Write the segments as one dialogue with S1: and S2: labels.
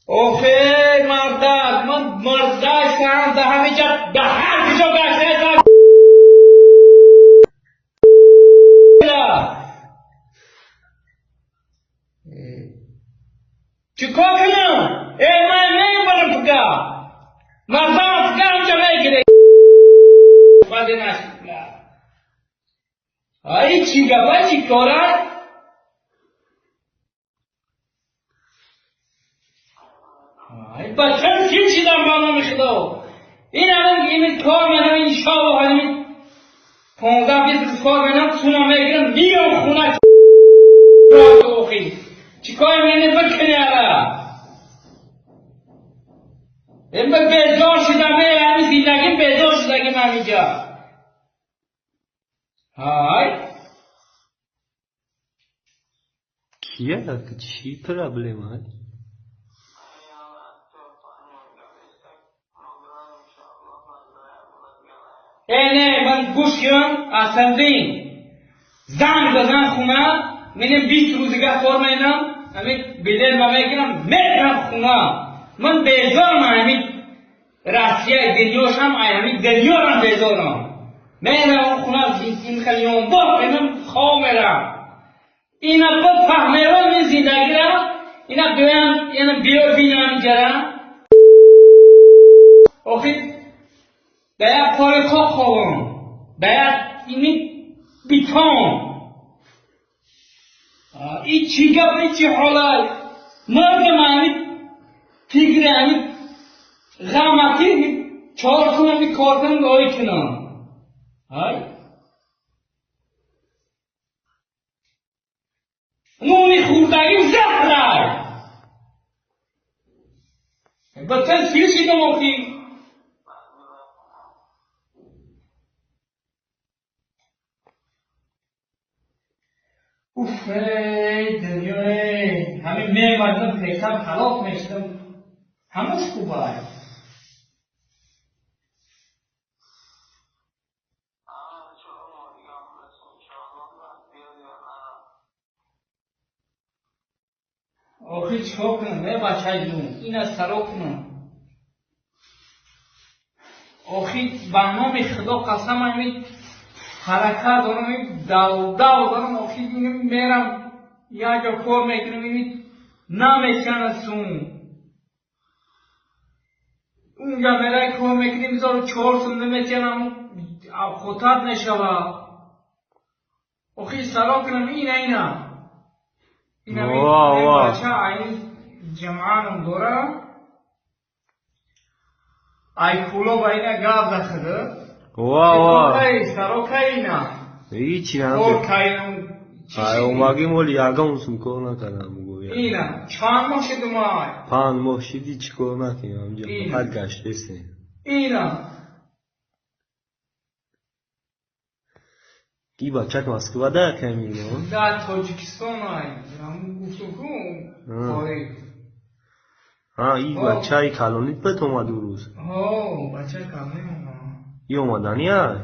S1: Охе мардак, ман мардак сарам да ҳамиҷа да ҳар куҷо гаштаам. Чикор кунам? Э, ман мебарам пуга. Мардам пуга ҳамҷа мегире. Баде нашид. Ай чӣ гапа, чӣ кора? Ай бачам чӣ чизам ба номи Худо? Ин ҳамин ин кор менам, иншоаллоҳ ҳамин 15-20 рӯз кор менам, сума мегирам, миём хона. Охи. Чӣ кор мене бикунӣ ара? Ин ба безор шудам, э, ҳамин зиндагим безор шудагим ҳаминҷа. Ҳай.
S2: Кия? Чӣ проблема?
S1: Э, не, ман гӯш кун, Асандин. Занг базан хона, менем 20 рӯз дига кор менам, ҳамин билет ма мегирам, мерам хона. Ман безорам ҳамин Россияи дунёшам, ай ҳамин дунёрам безорам. Мерам хона, ин хеле менам хоб мерам. Ина бифаҳмерам ин зиндагира, ина биёям, ина биё бинам инҷара. Охи да як пори хок хобам, да як ини битон. И чӣ гап, и чӣ ҳолай? Мардам ҳамин фикри ҳамин ғамаки чор кунам, кор кунам, ой кунам. Ай? Нуни хӯрдагим заҳрай. Батан сир шидам охи. Уф, эй, дунё, эй. Ҳамин мемардам, пешам ҳалок мешудам. Ҳамаш хубай. Охи чикор кунам, э бачаҷун, ина саро кунам. Охи ба номи Худо қасам ҳамин ҳаракат дорам, ин дав дорам, охи мерам як ҷо кор мекунам, ин намекана сум. Унҷа мерай кор мекунем, мизору чор сум наметиянам, хотат мешава. Охи саро кунам, ина ина. Ина бача айн ҷамъаам дора. Ай куло ба ина гап захада.
S2: Ва ва.
S1: Саро кай ина?
S2: Ҳичи
S1: Кор кайнам.
S2: Ай омагим оли ягон сум кор накардам гӯя.
S1: Ина чанд моҳ шуд омай?
S2: 5 моҳ шиди, чӣ кор накунем ҳамҷа, фақат гаштесем.
S1: Ина.
S2: И бачак Москва да камино?
S1: Да, Тоҷикистон ай. Гуфтум ку кори.
S2: Ҳа, и бачаи калонит бет омад ӯ рӯз?
S1: Ҳо, бачаи калонӣ омад.
S2: И омадани ай?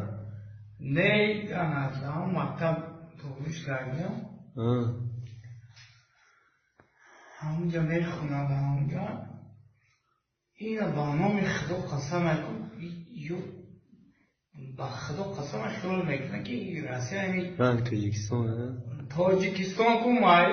S1: Не, ана ҳамон мактаб тоғриш кардем. Ҳамунҷа мехонад ҳамунҷа. Ина ба номи Худо қасам ку, ё ба Худо қасам хиёл мекунад ки Россия
S2: Ранг Тоҷикистон,
S1: Тоҷикистон ку майли.